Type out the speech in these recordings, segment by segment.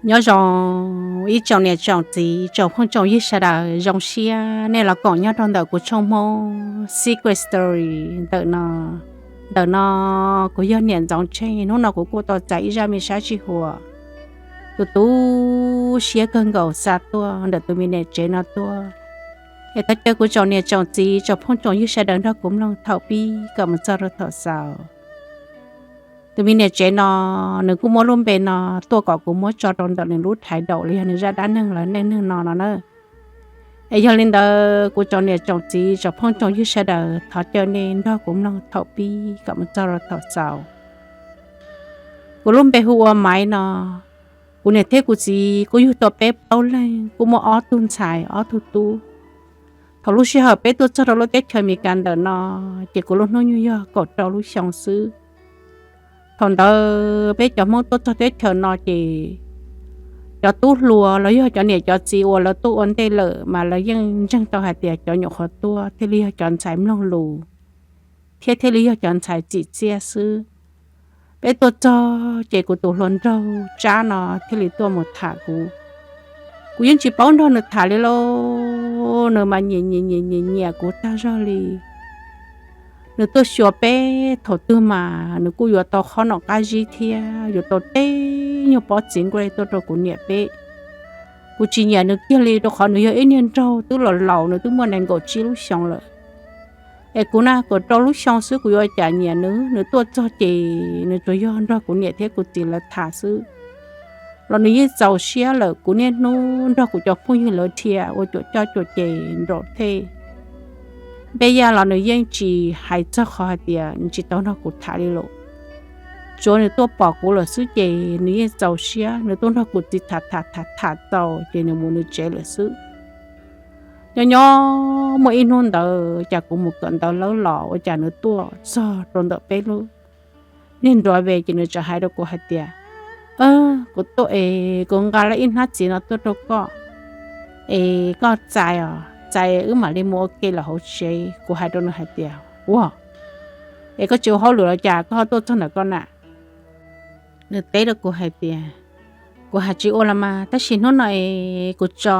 Nyob zoo ib tsoom niam tsoom txiv, tsoom phooj tsoom ywg sawv daws, zoo siab nej los koom nyob rau ntawm kuv tshooj Hmoob Secret Story ntawm no. Ntawm no kuv yog niam Ntxoov Tsheej. Hnub no kuv kuj tau txais ib zaj me sab sij huam tu tu siab kawg nkaus xa tuaj ntawm tus me niam tsev no tuaj. Es thov caw kuv tsoom niam tsoom txiv, tsoom phooj tsoom ywg sawv daws nrog kuv mloog thaum pib kom mus txog rau thaum xaus. Tus me niam tsev no, nws kuj muab lub npe no tuaj kom kuv muab tso rau ntawm nws lub title los yog nws zaj dab neeg lawv neej neeg no no na. Es yog li ntawd kuv tsoom niam tsoom txiv, tsoom phooj tsoom ywg sawv daws, thov caw nej nrog kuv mloog thaum pib kom mus txog rau thaum xaus. Kuv lub npe hu ua Maiv no. Kuv niam thiab kuv txiv kuj yug tau peb plaub leeg, kuj muaj ob tug ntxhais ob tug tub. Thaum lub sij hawm peb tuaj txog rau lub teb chaws Amelikas ntawm no, ces kuv lub hnub nyoog yog kaum rau lub xyoo xwb. Thaum ntawd peb cov Hmoob tuaj txog teb chaws no ces cov tub hluas los yog cov niam cov txiv uas lawv tuaj ua ntej lawm mas lawv yeej ntseeg tau hais tias cov nyuam qhuav tuaj thiaj li yog cov ntxhais mloog lus thiab thiaj li yog cov ntxhais txim txiaj xwb. Peb tuaj txog ces kuv tus hluas nraug Tsab no thiaj li tuaj mus tham kuv. Kuv yeej tsis paub nrog nws tham li lauj, nws mas nyiam nyiam nyiam nyiam nyiam kuv tag zog li. Nws tuaj xyuas peb thaum twg mas nws kuj yuav tau qhob noom qab zib thiab yuav tau tej nyuag pob txiv nkuaj tuaj rau kuv niam peb. Kuv tsis nyiam nws kiag li rau qhov nws yog ib niag nraug twb los laus, nws twb muaj nees nkaum tsib lub xyoo lawm. Es kuv na, kaum rau lub xyoo xwb kuv yuav ua cas nyiam nws. Nws tuaj txog ces nws tsuas yog nrog kuv niam thiab kuv txiv lawv tham xwb, los nws yeej txaus siab lawm. Kuv niaj hnub nrog kuv cov phooj ywg lawv dhia ua cuam coj cuam ces nraum thej npej yaj los nws yeej tsis hais txog qhov hais tias nws tsis tau nrog kuv tham li lawm. Tsuav nws tuaj pom kuv lawm xwb ces nws yeej txaus siab, nws tuaj nrog kuv txiv tham tham tham tham txaus ces nws mus nws tsev lawm xwb. Nyob nyob muaj ib hnub ntawd cas kuv mus kawm ntawv lawm los ua cas nws tuaj txog rau ntawm peb lub niag nruab ve ces nws txawm hais rau kuv hais tias, Kuv tuaj es kuv nqa lawm ib hnab txiv no tuaj rau koj, es koj txais os, txais wb mam li mus ua ke lawm hauv tsev. Kuv hais rau nws hais tias, Ua, es koj tsis ua hauj lwm los cas koj ho tuaj txog ntawm koj na? Nws teb rau kuv hais tias, Kuv hais tsis ua los mas, tab sis hnub no es kuv tso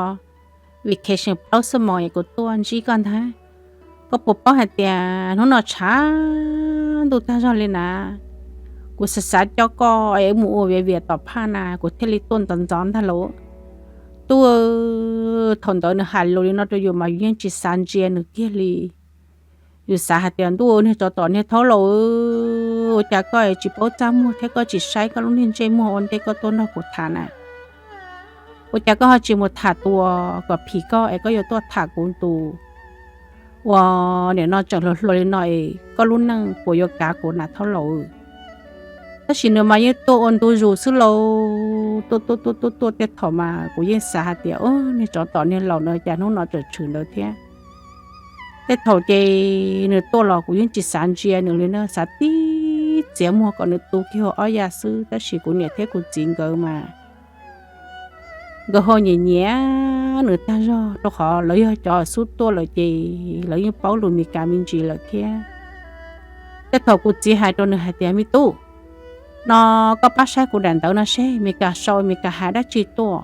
vacation plaub xuab moos es kuv tuaj ntsib koj ntag. Koj puas paub hais tias hnub no tshav ntuj tag zog li na, kuv xav xav coj koj es wb mus ua viav vias tom phaj na, kuv thiaj li tuaj ntxov ntxov ntag lauj. Tub, thaum ntawd nws hais lus li no rau yus mas yus yeej tsis xav ntsia nws kiag li. Yus xav hais tias, Ntuj, niag tsov tom niag thaub laus, ua cas koj tsis paub txaj muag thiab koj tsis saib koj lub niag ntsej muag ua ntej koj tuaj nrog kuv tham na? Ua cas koj ho tsis mus tham tus uas kom phim koj es koj yuav tuaj tham kuv tus uas nim no tseem hluas hluas li no es koj lub neej puas yuav kav kuv na thaub laus? Tab sis nws mas yeej tuaj ua ntu zus xwb lauj, tuaj tuaj tuaj tuaj tuaj tej thaum mas kuv yeej xav hais tias, Niag tsov tom niag laus no cas hnub no tseem tshwm ntawd thiab. Tej thaum ces nws tuaj los kuv yeej tsis xav ntsia nws li na, xav tib txiav muag kom nws tu kiag ob ya xwb, tab sis kuv niam thiab kuv txiv nkawd mas nkawd ho nyiam nyiam nws tag zog, rau qhov lawv yog cov xub tuaj lawm ces lawv yeej paub lus Meskas me ntsis lawm thiab. Tej thaum kuv txiv hais rau nws hais tias, Me tub, no koj pab saib kuv daim ntawv no seb Meskas sau Meskas hais dab tsi tuaj.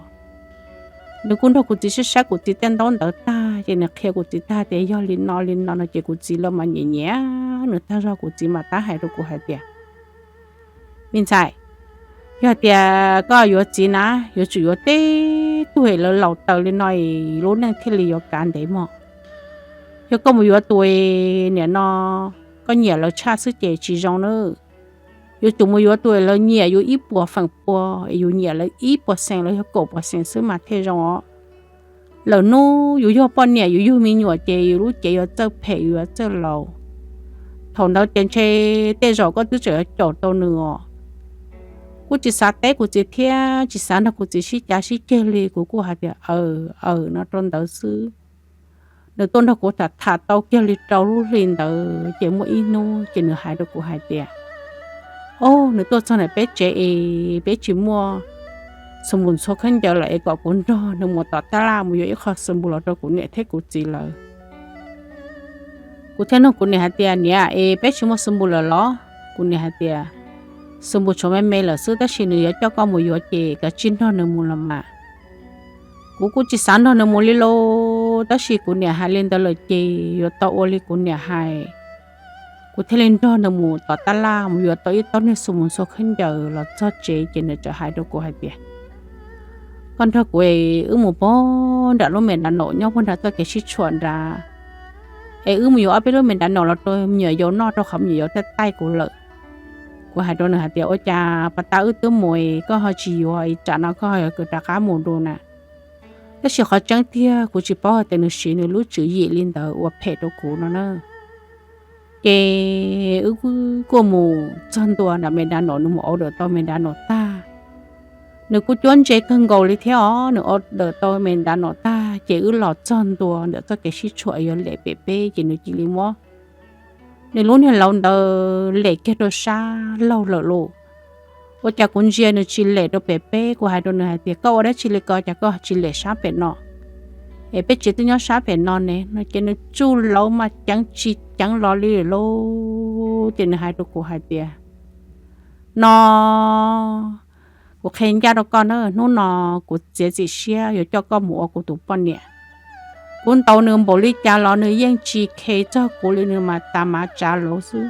Nws kuj nrog kuv txiv saib saib kuv txiv tej ntaub ntawv tag ces nws qhia kuv txiv tag tias yog li no li no no ces kuv txiv los mas nyiam nyiam nws tag zog. Kuv txiv mas tab hais rau kuv hais tias, Me ntxhais, yog tias koj yuav txiv na, yuav tsum yuav tib tug es lawv laus taws li no es lub neej thiaj li yuav kav ntev mog. Yog koj mus yuav tus es nim no koj nyiam lawv tshaj xwb ces tsis zoo na. Yuav tsum mus yuav tus es lawv nyiam yus ib puas feem pua, es yus nyiam lawv ib puas xees los yog kaum puas xees xwb mas thiaj zoo os. Lwm hnub yus yog poj niam yus yug me nyuam ces yus lub cev yuav txawj phem, yus yuav txawj laus. Thaum ntawd ces ntshe tej zaum koj twb tseem yuav caum tau nws os. Kuj tsis xav teb kuv txiv thiab tsis xav nrog kuv txiv sib cav sib ceg li, kuv kuj hais tias aws aws no rau ntawd xwb. Nws tuaj nrog kuv tham tham tau kiag li rau lub hli ntawd ces muaj ib hnub ces nws hais rau kuv hais tias, Au, nws tuaj txog ntawm peb tsev es peb tsis muaj xus npus ntxhua khaub ncaws lawm es kom kuv nrog nws mus tom taj laj mus yuav ib qho xus npus los rau kuv niam thiab kuv txiv lawv. Kuv thiaj nug kuv niam hais tias, Niam, es peb tsis muaj xus npus lawm los? Kuv niam hais tias, xus npus tshuav me me lawm xwb, tab sis nws yuav coj koj mus yuav ces koj tsis nrog nws mus los mas. Kuv kuj tsis xav nrog nws mus li lauj, tab sis kuv niam hais li ntawd lawm ces yuav tau ua li kuv niam hais. Kuv thiaj li nrog nws mus tom tab laj mus yuav tau ib taub niag xus npus ntxhua khaub ncaws los txog tsev ces nws txawm hais rau kuv hais tias, koj nrog kuv es wb mus pog nram lub me nrav nom nyob pog nram txoj kev sib tshuam nrad, es wb mus yuav ob peb lub me nrav nom los rau me nyuam yaus noj rau qhov me nyuam yaus taij taij kuv lawm. Kuv hais rau nws hais tias, ua cas pas tas wb twb mus es koj ho tsis yuav es tsam no koj ho yuav rov qab mus dua na? Tab sis qhov tseeb tiag kuv tsis paub hais tias nws siv nws lub tswv yim li ntawd ua phem rau kuv no na. Ces wb kuj mus txog ntua nram me nrav nom, nws mus order tau me nrav nom tag, nws kuj cuab ntse kawg nkaus li thiab os. Nws order tau me nrav nom tag ces wb los txog ntua ntawm txoj kev sib tshuam yuav lem pem peb ces nws cia li muab nws lub niag lauv ntawd lem kiag rau sab laug lawm lauj. Ua cas kuv ntsia nws tsis lem rau pem peb, kuv hais rau nws hais tias, koj ua dab tsi li ko, cas koj tsis lem sab pem no? Es peb tsev twb nyob sab pem no ne no. Ces nws tsuj lauv mas ceev tsis ceev los li lauj. Ces nws hais rau kuv hais tias, no, kuv qhia ncaj rau koj na, hnub no kuv txiav txim siab yuav coj koj mus ua kuv tus poj niam. Kuv ntaus nws npaum li cas los nws yeej tsis khe txog kuv li, nws mas tas mav tsav lauv xwb.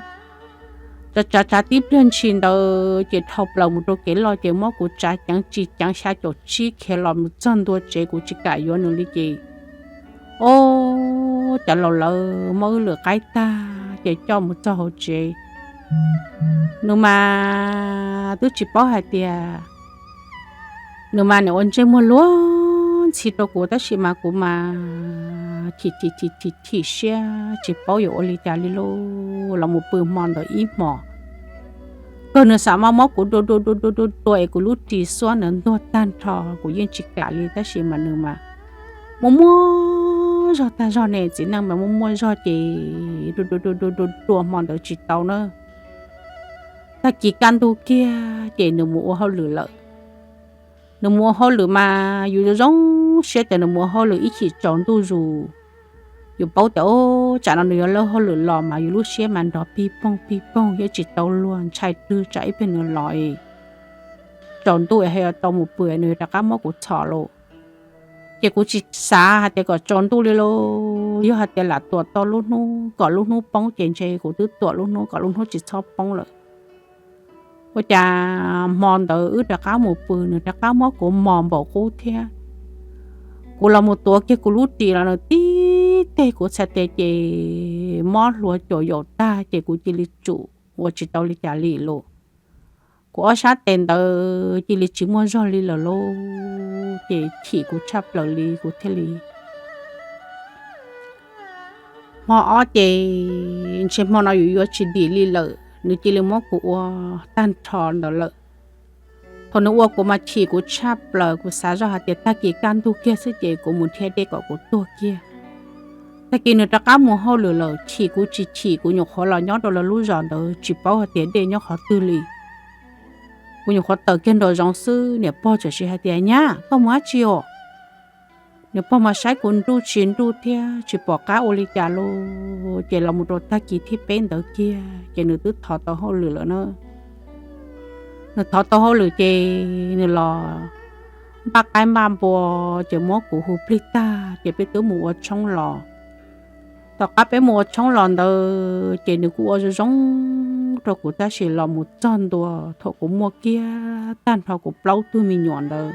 Tsav tsav tsav tib pliag ntshis ntawd ces dhau plaws mus rau kev loj ces muab kuv tsav ceev tsis ceev xya caum tsib khiav los mus txog ntua tsev, kuv tsis kam yuav nws li ces, o, cov laus lawv muab wb lwm qaib tag ces coj mus txog hauv tsev. Nws mas twb tsis paub hais tias, nws mas nim ua ntsej muag luag ntxhi rau kuv tab sis mas kuv mas chim chim chim chim chim siab tsis paub yuav ua li cas li lauj. Los mus pw hmo ntawd ib hmos, kawg nws xav mas muab kuv dua dua dua dua dua dua es kuv lub ris xuab ntawd ntuag tag nrho, kuv yeej tsis kam li tab sis mas nws mas muaj muaj zog tag zog ne, txiv neej mas muaj muaj zog ces dua dua dua dua dua hmo ntawd tsis tau na. Tag kis kaj ntug kiag ces nws mus ua hauj lwm lawm. Nws mus ua hauj lwm mas yus zoo siab tias nws mus ua hauj lwm ib chim tsaus ntuj zus. Yus paub tias, o, tsam no nws yuav lawb hauj lwm los mas yus lub siab mas nrov pig poog pig poog thiab tsis tau luag, ntshai twg tsam ib pliag nws los tsaus ntuj es ho yuav tau mus pw nws yuav rov qab muab kuv txhom lauj. Ces kuv tsis xav hais tias kom tsaus ntuj li lauj, yog hais tias lam tuam tau lub hnub kom lub hnub poob ces ntshe kuv twb tuam lub hnub kom lub hnub tsis txhob poob lawm. Ua cas hmo ntawd wb rov qab mus pw nws rov qab muab kuv mos npaum qub thiab. Kuv los mus tuav kiag kuv lub ris los nws tib teg kuv txhais tes ces mob hlua caum yaum tag ces kuv cia li tsum ua tsis tau li cas li lauj. Kuv ob sab tes ntawd cia li tsis muaj zog li lawm lauj, ces chim kuv tshaj plaws li kuv thiaj li hmo ob ces ntshe hmo no yus yuav tsis dim li lawm, nws cia li muab kuv ua tag nrho ntawd lawm. Thaum nws ua kuv mas chim kuv tshaj plaws, kuv xav zoj hais tias tag kis kaj ntug kiag xwb ces kuv mus nrhiav dej kom kuv tuag kiag. Tag kis nws rov qab mus hauj lwm lawm, chim kuv tsis chim, kuv nyuam qhuav los nyob rau lawv lub zos ntawd tsis paub hais tias dej nyob qhov twg li. Kuv nyuam qhuav tawm kiag nraum zoov xwb, niam pog txawm hais tias, nyab, koj mus dab tsi os? Niam pog mas saib kuv nruj tsis nruj thiab tsis pom qab ua li cas lauj, ces los mus rau tag kis thib peb ntawd kiag ces nws twb thov tau hauj lwm lawm na. Nws thov tau hauj lwm ces nws los npaj qaib npaj npua ces muab kuv hu plig tag ces peb twb mus ua tshoob los. Tom qab peb mus ua tshoob los ntawd ces nws kuj ua zoo zoo rau kuv tab sis los mus txog ntua thaum kuv muaj kiag tag nrho kuv plaub tug me nyuam ntawd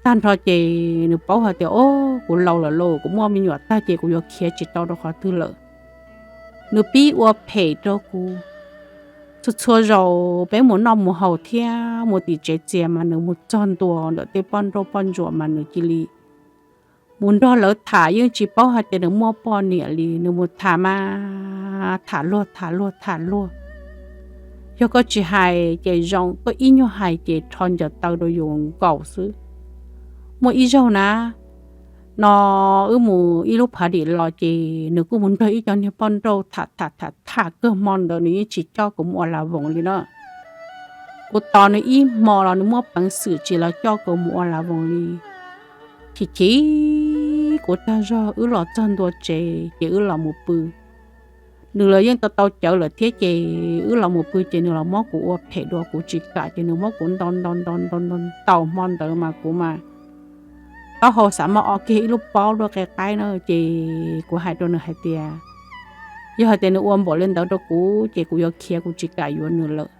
tag nrho ces nws paub hais tias, o, kuv laus lawm lauj, kuv muaj me nyuam tag ces kuv yuav khiav tsis tau rau qhov twg lawm. Nws pib ua phem rau kuv. Txhua txhua zaus peb mus noj mus haus thiab mus tim tsev txias mas nws mus txog ntua ntawm tej poj nrauj poj ntsuam mas nws cia li mus nrog lawv tham, yeej tsis paub hais tias nws muaj poj niam li. Nws mus tham mas tham luag tham luag tham luag. Yog koj tsis hais ces zoo, koj ib nyuag hais ces rho ncaws taw rau yus nkaus xwb. Muaj ib zaug na, no wb mus ib lub phav dim los ces nws kuj mus nrog ib co niag poj nrauj tham tham tham tham kawg hmo ntawd nws yeej tsis coj kuv mus ua las voos li na. Kuv tos nws ib hmo los nws muaj peev xwm tsis los coj kuv mus ua las voos li. Chim chim kuv tag zog wb los txog ntua tsev ces wb los mus pw. nws los yeej tau tau cawv lawm thiab ces wb los mus pw ces nws los muab kuv ua phem dua, kuv tsis kam ces nws muab kuv ntaus ntaus ntaus ntaus ntaus ntaus hmo ntawd mas kuv mas taub hau xav muab o kiag ib lub pob luaj qe qaib na. Ces kuv hais rau nws hais tias yog hais tias nws ua npaum li ntawd rau kuv ces kuv yuav khiav, kuv tsis kam yuav nws lawm.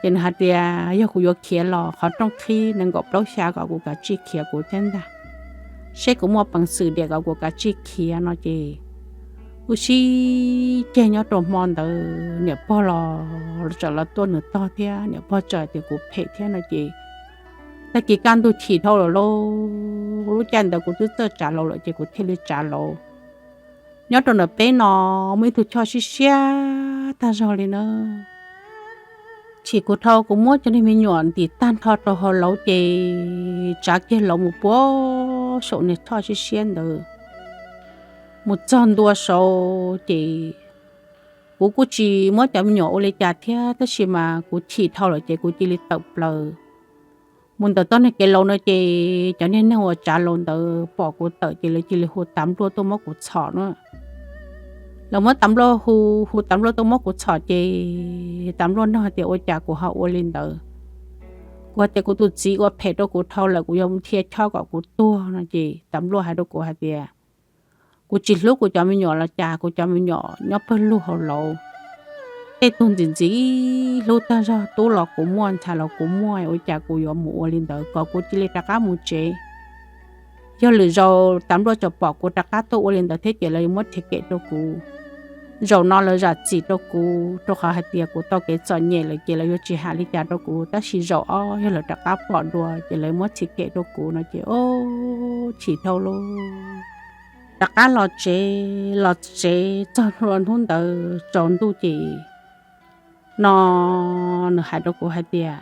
Ces nws hais tias yog kuv yuav khiav los qhov rooj qhib nees nkaum plaub xya kom kuv kav tsij khiav kuv thiab ntag, seb kuv muaj peev xwm diam kom kuv kav tsij khiav no ces wb sib ceg nyob rau hmo ntawd niam pog los tseem los tuaj nws tog thiab niam pog tseem tias kuv phem thiab no ces tag kis kaj ntug chim dhau lawm lauj. Lub caij ntawd kuv twb txawj tsav laus lawm ces kuv thiaj li tsav laus. Nyob rau ntawm peb no muaj ib tug choj siab siab tag zog li na. Chim kuv dhau kuv muab cov niag me nyuam ntim tag nrho rau hauv lauv ces tsav kiag lauv mus puag saum niag choj siab siab ntawd mus txog ntua saud ces kuv kuj tsis muab cov me nyuam ua li cas thiab tab sis mas kuv chim dhau lawm ces kuv cia li tawm plaws mus ntawm toj niag kev laus no ces cov niag neeg uas tsav laus ntawd pom kuv tawm ces lawv cia li hu tas npluaj tuaj muab kuv txhom na. Lawv muab tas npluaj hu, hu tas npluaj tuaj muab kuv txhom ces tas npluaj nug hais tias ua cas kuv ho ua li ntawd. Kuv hais tias kuv tus txiv ua phem rau kuv dhau lawm, kuv yuav dhia choj kom kuv tuag no ces tas npluaj hais rau kuv hais tias kuv tsis hlub kuv cov me nyuam los cas, kuv cov me nyuam nyob pawg lug hauv lauv, tej tug ntxim ntxim hlub tag zog, tub los kuv muaj, ntxhais los kuv muaj, ua cas kuv yuav mus ua li ntawd, kom kuv cia li rov qab mus tsev. Yog lwm zaus tas npluaj tseem pom kuv rov qab tuaj ua li ntawd thiab ces lawv yuav muab rhiav kem rau kuv. Zaum no lawv zam txim rau kuv rau qhov hais tias kuv tau kev txom nyem lawm ces lawv yuav tsis hais li cas rau kuv, tab sis zaum ob yog lawv rov qab pom dua ces lawv muab txhim kem rau kuv no ces o, chim dhau lauj. Rov qab los tsev, los tsev txog hnub ntawd tsaus ntuj ces no nws hais rau kuv hais tias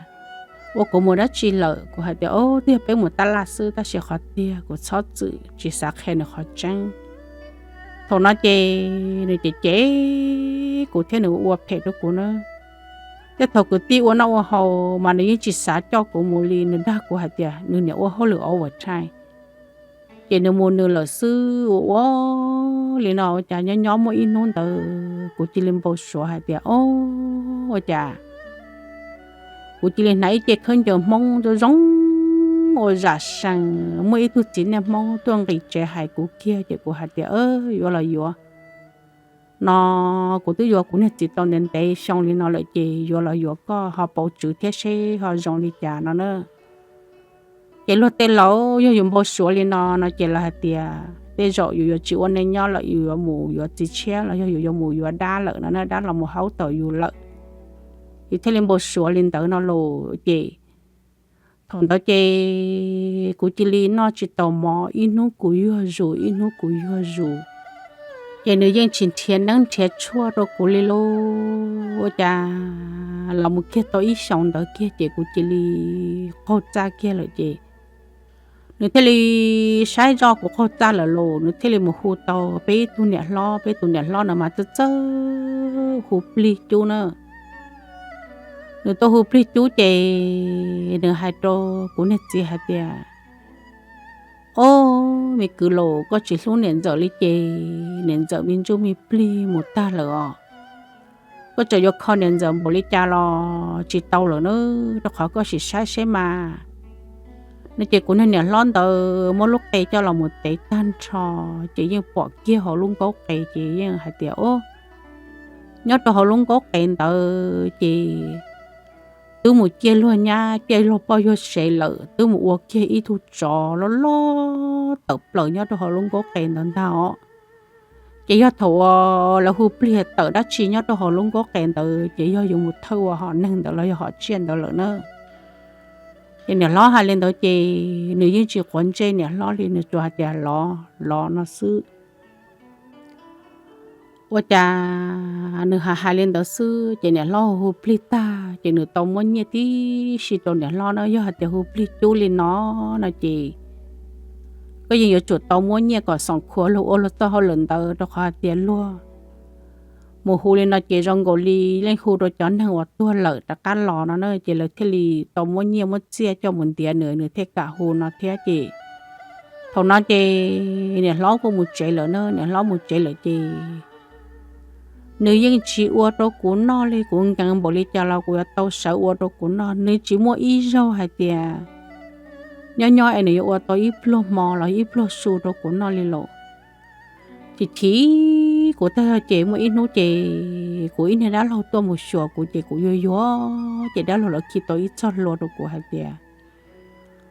ua kuv mus dab tsi lawm? Kuv hais tias o, twb yog peb mus tab laj xwb tab sis qhov tiag kuv txhob txwm tsis xav qhia nws qhov tseeb. Thaum no ces nws cem cem kuv thiab nws ua phem rau kuv na. Tej thaum kwv tij ua noj ua haus mas nws yeej tsis xav coj kuv mus li, nws dag kuv hais tias nws niam ua hauj lwm overtime ces nws mus nws lawm xwb. Ua ua li no ua cas nyob nyob muaj ib hnub ntawd kuv cia li npau suav hais tias o, ua cas kuv cia li hnav ib ce khaub ncaws Hmoob zoo zoo ua zam sees, muaj ib tug txiv neej Hmoob tuaj nqis tsev hais kuv kiag ces kuv hais tias yuav los yuav no, kuv twb yuav kuv niag txiv tau ntev ntev xyoo li no lawm ces yuav los yuav koj ho pauv tswv thiab seb ho zoo li cas no na. Ces luag tej laus yog yus npau suav li no no ces lawv hais tias tej zaum yus yuav tsis ua neej nyob lawm, yus yuav mus yuav txiv tshiab los yog yus yuav mus yuav dab lawm no na, dab los mus haub tawm yus lawm. Yus thiaj li npau suav li ntawd no los ces thaum ntawd ces kuv cia li noj tsis tau mov, ib hnub kuv yuag zus ib hnub kuv yuag zus. Ces nws yeej tsis nrhiav neeb nrhiav tshuaj rau kuv li lauj. Ua cas los mus kiag tau ib xyoos ntawd kiag ces kuv cia li qaug txaj kiag lawm ces nws thiaj li saib zoj kuv qaug txaj lawm los nws thiaj li mus hu tau peb ib tug niam hlob, peb tus niam hlob no mas txawj txawj hu plig cub na. Nws tuaj hu plig cub ces nws hais rau kuv niag txiv hais tias ob, me kwv laus, koj tsis hlub niam ntxawm li ces niam ntxawm me ntsuj me plig mus tag lawm os. Koj tseem yuav kho niam ntxawm npaum li cas los tsis tau lawm na, rau qhov koj sim saib seb mas. No ces kuv niag niam hlob ntawd muab lub qe coj los mus tev tag nrho ces yeej pom kiag hauv lub nkaub qe ces yeej hais tias ob, nyob rau hauv lub nkaub qe ntawd ces twb mus ciaj luag nyab ciaj luag poj yuag sev lawm, twb mus ua kiag ib tug tsov loj loj tawm plaws nyob rau hauv lub nkaub qe ntawd ntag os. Ces yog thaum uas lawv hu plig tawm dab tsi nyob rau hauv lub nkaub qe ntawd ces yog yuav mus thawj ua hom neeg ntawd los yog hom tsiaj ntawd lawm na. Ces niam hlob hais li ntawd ces nws yeej tsis quav ntsej niam hlob li, nws tsuas hais tias los los no xwb. Ua cas nws hais hais li ntawd xwb ces niam hlob hu plig tag ces nws tau muab nyiaj tib si rau niam hlob na. Yog hais tias hu plig cub li no no ces koj yeej yuav tsum tau muab nyiaj kom xoom khuav luag ua luag txoj hauj lwm ntawd, rau qhov hais tias luag mus hu li no ces zoo nkaus li leej hu rau cov neeg uas tuag lawm rov qab los no na, ces lawv thiaj li tau muab nyiaj muab txiaj coj mus ntiav nws, nws thiaj kam hu no thiab. Ces thaum no ces niam hlob kuj mus tsev lawm na, niam hlob mus tsev lawm ces nws yeej tsis ua rau kuv noj li. Kuv nkees npaum li cas los kuv yuav tau sawv ua rau kuv noj. Nws tsis muaj ib zaug hais tias nyob nyob es nws yuav ua tau ib pluag hmo los ib pluag su rau kuv noj li lawm. Chim chim kuv tag zog ces muaj ib hnub ces kuv ib niag dab laug tuaj mus xyuas kuv ces kuv yuag yuag ces dab laug lawv khi tau ib txoj hlua rau kuv hais tias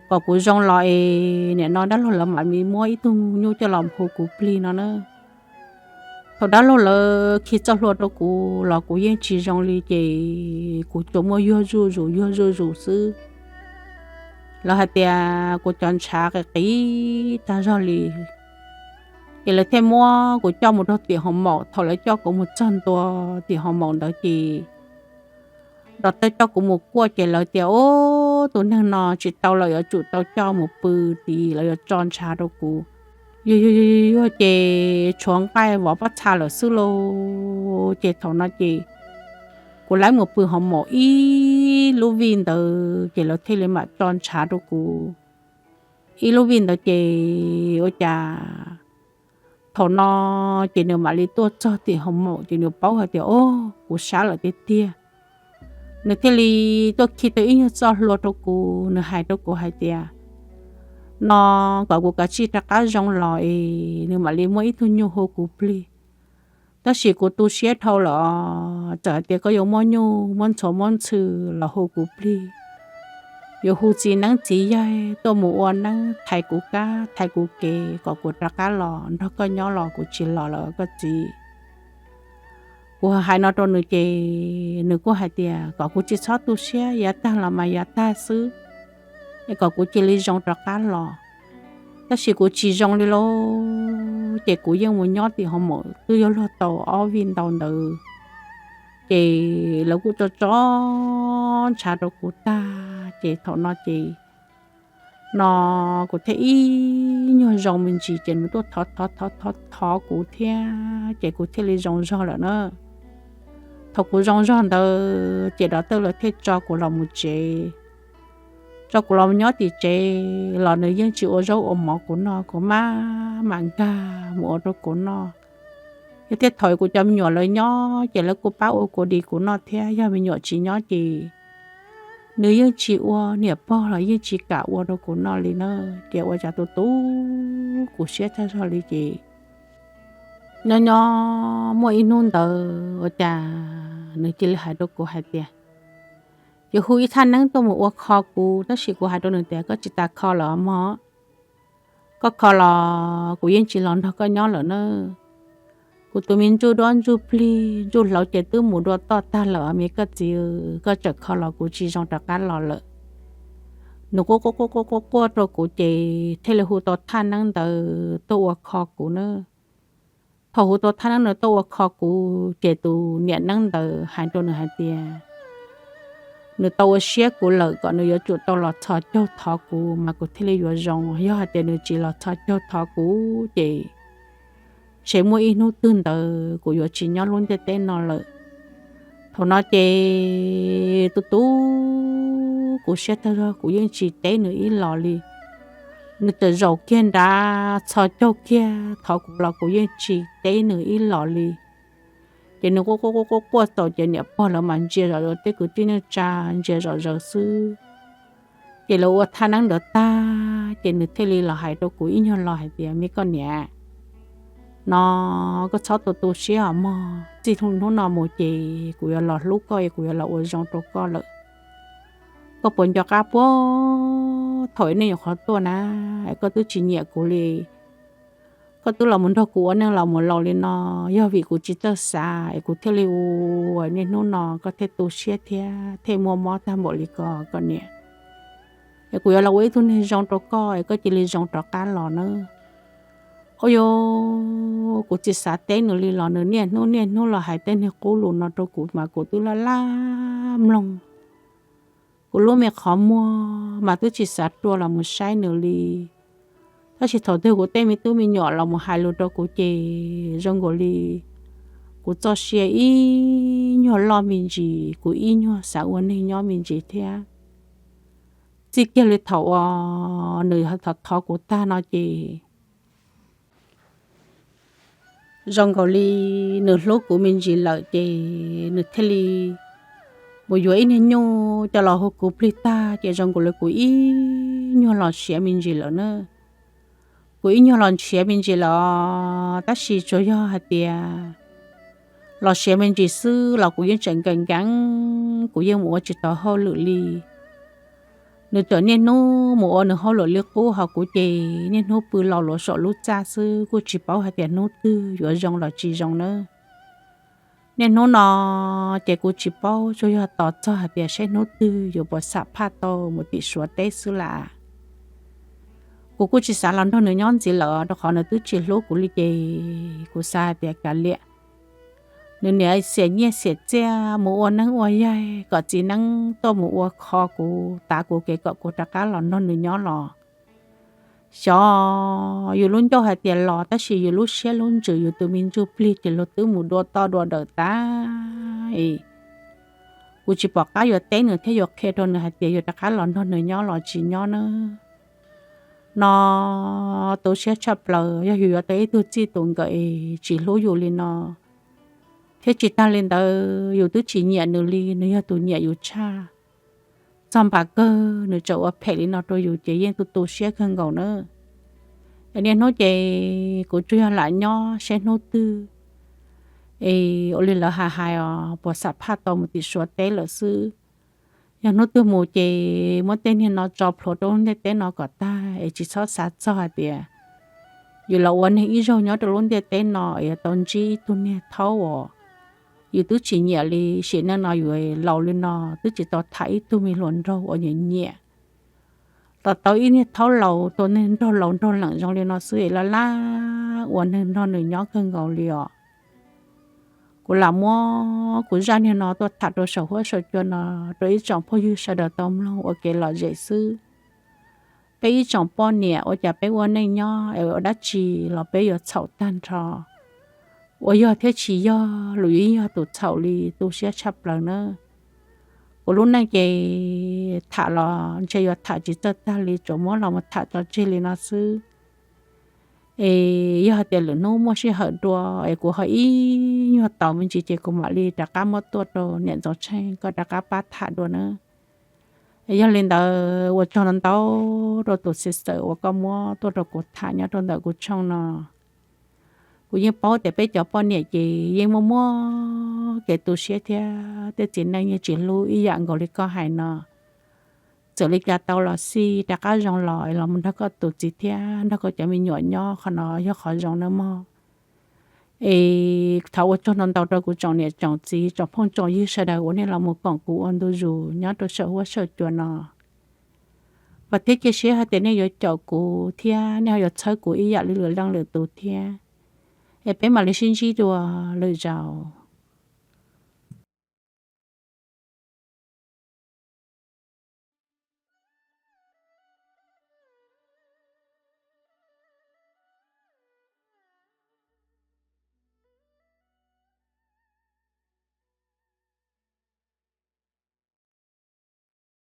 kom kuv zoo los es nim no dab laug lawv mam li muab ib tug nyuj coj los hu kuv plig no na. Thaum dab laug lawv khi txoj hlua rau kuv los kuv yeej tsis zoo li ces kuv tsuas muaj yuag zuj zus yuag zuj zus xwb. Lawv hais tias kuv cov ntshav qis qis tag zog li, ces lawv thiaj muab kuv coj mus rau tim hoo maum. Thaum lawv coj kuv mus txog ntua tim hoo maum ntawd ces doctor coj kuv mus kuaj ces lawv tias, Ub, tus neeg no tsis tau lawm, yuav tsum tau coj mus pw tid, lawv yuav tso ntshav rau kuv. Yuag yuag yuag ces tshuav nqaij vov pob txha lawm xwb lauj. Ces thaum no ces kuv laib mus pw hoo maum ib lub vij ntawd ces lawv thiaj li mam tso ntshav rau kuv ib lub vij ntawd ces ua cas thaum no ces nws mam li tuaj txog tim hoo maum ces nws paub hais tias, Ub, kuv sab lawm tiag tiag. Nws thiaj li tuaj khi tau ib nyuag txoj hlua rau kuv, nws hais rau kuv hais tias, no kom kuv kav tsij rov qab zoo los es nws mam li muab ib tug nyuj hu kuv plig. Tab sis kuv tu siab dhau lawm, txawm hais tias koj yuav muab nyuj muab ntxhuav muab ntxhw los hu kuv plig, yuav hu txiv neeb txiv yaig tuaj mus ua neeb thaiv kuv kab thaiv kuv kev kom kuv rov qab los nrog koj nyob los kuv tsis los lawm koj txiv. Kuv hais no rau nws ces nws kuj hais tias kom kuv tsis txhob tu siab, yav tag los mas yav tag xwb, es kom kuv cia li zoo rov qab los. Tab sis kuv tsis zoo li lauj, ces kuv yeej mus nyob tim hoo maum twb yuav luag tau ob vij ntau ntawd, ces lawv kuj tso tso ntshav rau kuv tag ces thaum no ces no kuv thiaj ib nyuag zoo me ntsis ces nws tuaj thov thov thov thov kuv thiab ces kuv thiaj li zoo zog lawm na. Thaum kuv zoo zog ntawd ces doctor lawv thiaj tso kuv los mus tsev. Tso kuv los nyob tim tsev los nws yeej tsis ua zaub ua mov kuv noj, kuv mam mam nkag mus ua rau kuv noj. Yog thiaj thaum kuv cov me nyuam lawv nyob ces lawv kuj pab ua kua dis kuv noj thiab, yog me nyuam tsis nyob ces nws yeej tsis ua, niam pog los yeej tsis kam ua rau kuv noj li na. Ces ua cas tu tu kuv siab tag zog li ces nyob nyob muaj ib hnub ntawd ua cas nws cia li hais rau kuv hais tias, yuav hu ib thaj neeb tuaj mus ua kho kuv, tab sis kuv hais rau nws tias koj tsis tas kho lawm mog, koj kho los kuv yeej tsis los nrog koj nyob lawm na. Kuv tus me ntsuj duab ntsuj plig ntsuj hlauv ces twb mus dua toj tag lawm me koj txiv, koj tseem kho los kuv tsis zoo rov qab los lawm. Nws quaj quaj quaj quaj quaj rau kuv ces thiaj li hu tau thaj neeb ntawd tuaj ua kho kuv na. Thaum hu tau thaj neeb ntawd tuaj ua kho kuv ces tus niam neeb ntawd hais rau nws hais tias nws tau ua siab kuv lawm kom nws yuav tsum tau los txhos caug thov kuv mas kuv thiaj li yuav zoo, yog hais tias nws tsis los txhos caug thov kuv ces ntshe muaj ib hnub twg ntawd kuv yuav tsis nyob lub ntiaj teb no lawm. Thaum no ces tu tu kuv siab tag zog kuv yeej tsis teb nws ib los li. Nws txawm zaum kiag nrad txhos caug kiag thov kuv los kuv yeej tsis teb nws ib los li. Ces nws quaj quaj quaj quaj quaj txaus ces niam pog lawv mas ntsia zom zaws, tej kwv tij neej tsa ntsia zom zaws xwb. Ces lawv ua thaj neeb ntawd tag ces nws thiaj li los hais rau kuv ib nyuag lo hais tias, me koj niam, no koj txhob tu tu siab os mog, txij hnub no mus ces kuv yuav los hlub koj es kuv yuav los ua zoo rau koj lawm. Koj puas nco qab puag thaum nej nyuam qhuav tuaj na, koj twb tsis nyiam kuv li, koj twb los mus nrog kuv ua neej los mus laus li no, yog vim kuv tsis txawj xav es kuv thiaj li ua niaj hnub no koj thiaj tu siab thiab thiaj muaj mob tag npaum li ko koj niam. Es kuv yuav los ua ib tug neeg zoo rau koj es koj cia li zoo rov qab los nawb. Ua yog kuv tsis xav teb nws li los nws niaj hnub niaj hnub los hais tej niag qub lus no rau kuv mas kuv twb laj laj mloog. Kuv lub me qhov muag mas twb tsis xav rua los mus saib nws li. Tab sis thaum twg kuv tej me tub me nyuam los mus hais lus rau kuv ces zoo nkaus li kuv txoj sia ib nyuag loj me ntsis, kuv ib nyuag xav ua neeg nyob me ntsis thiab. Txij kiag li thaum uas nws thov thov kuv tag no ces Zoo nkaus li nws hlub kuv me ntsis lawm ces nws thiaj li mus yuav ib niag nyuj coj los hu kuv plig tag ces zoo nkaus li kuv ib nyuag los siav me ntsis lawm na. Kuv ib nyuag los siav me ntsis lawm os, tab sis tsuas yog hais tias los siav me ntsis xwb los kuv yeej tseem nkees nkees, kuv yeej mus ua tsis tau hauj lwm li. Nws txawm niaj hnub mus ua nws hauj lwm li qub, ho kuv ces niaj hnub pw laus luas saum lub txaj xwb, kuj tsis paub hais tias hnub twg yuav zoo los tsis zoo nawb. Niaj hnub no ces kuv tsis paub, tsuas yog tos txog hais tias saib hnub twg yuav puas xam phaj tau mus tim Suav teb xwb lam. Kuv kuj tsis xav los nrog nws nyob ntxiv lawm, rau qhov nws twb tsis hlub kuv li ces kuv xav hais tias kav liam, nws niam xiam nyiaj xiam txiaj mus ua neeb ua yaig kom txiv neeb tuaj mus ua kho kuv, tav kuv kev kom kuv rov qab los nrog nws nyob los. Xyov yus lub ncauj hais tias los, tab sis yus lub siab lub ntsws yus tus me ntsuj plig ces luag twb mus dua toj dua dawm tas. Kuv tsis pom qab yuav teb nws thiab yuav qhia rau nws hais tias yuav rov qab los nrog nws nyob los tsis nyob na. No tu siab tshaj plaws, yog yus yuav tau ib tug txij tus nkawm es tsis hlub yus li no, thiab tsis tag li ntawd yus twb tsis nyiam nws li, nws yog tus nyiam yus tshaj. Txog npam kawg nws tseem ua phem li no rau yus ces yeej tu tu siab kawg nkaus na. Es niaj hnub ces kuv tsuas yog lam nyob saib hnub twg es ua li lawv hais hais os, puas xam phaj tau mus tim Suav teb lawm xwb. Yog hnub twg mus ces muab tej niag no tso plhuav rau lub ntiaj teb no kom tag es tsis txhob xav txog hais tias yus los ua neeg ib zaug nyob rau lub ntiaj teb no es yuav tau ntsib ib tug niag thaub uas yus twb tsis nyiam li. Sim neej no yus laus li no twb tsis tau tham ib tug me hluas nraug uas nyiam nyiam los tau ib niag thaub laus tus neeg nraug laus nraug leem zoo li no xwb es laj laj ua neeg nrog nws nyob kawg nkaus li os. Kuv lam muab kuv zaj niag no tuaj tham rau saum huab saum cua no rau ib tsoom phooj ywg sawv daws tau mloog ua kev lom zem xwb. Peb ib tsoom poj niam ua cas peb ua neej nyob es ua dab tsi los peb yuav txhaum tag nrho. Ua yog thiab tsis yog los yeej yog tus txhaum li, tu siab tshaj plaws nawb. Kuv lub neej ces tham los ntshe yuav tham tsis txawj tag li, tsuas muab los mus tham tso tseg li no xwb. Es yog hais tias lwm hnub muaj sij hawm dua es kuv ho ib nyuag taus me ntsis ces kuv mam li rov qab muab tuaj rau niam Ntxoov Tsheej koj rov qab pab tham dua nawb. Yog li ntawd ua tsaug ntau ntau rau tus sister uas koj muab tuaj rau kuv tham nyob rau ntawm kuv tshooj no. Kuv yeej paub tias peb cov poj niam ces yeej muaj muaj kev tu siab thiab tej txiv neej yeej tsis hlub ib yam nkaus li koj hais no. Txawm li cas tau los xij rov qab zoo los es los mus nrog koj tus txiv thiab nrog koj cov me nyuam nyob, qhov no yog qhov zoo nawb mog. Es thov ua tsaug ntau ntau rau kuv tsoom niam tsoom txiv tsoom phooj tsoom ywg sawv daws uas nej los mus koom kuv ua ntu zus nyob rau saum huab saum cua no. Vam thiab cia siab hais tias nej yuav caum kuv thiab nej ho yuav txhawb kuv ib yam li lwm leej lwm tus thiab. Es peb mam li sib ntsib dua lwm zaus.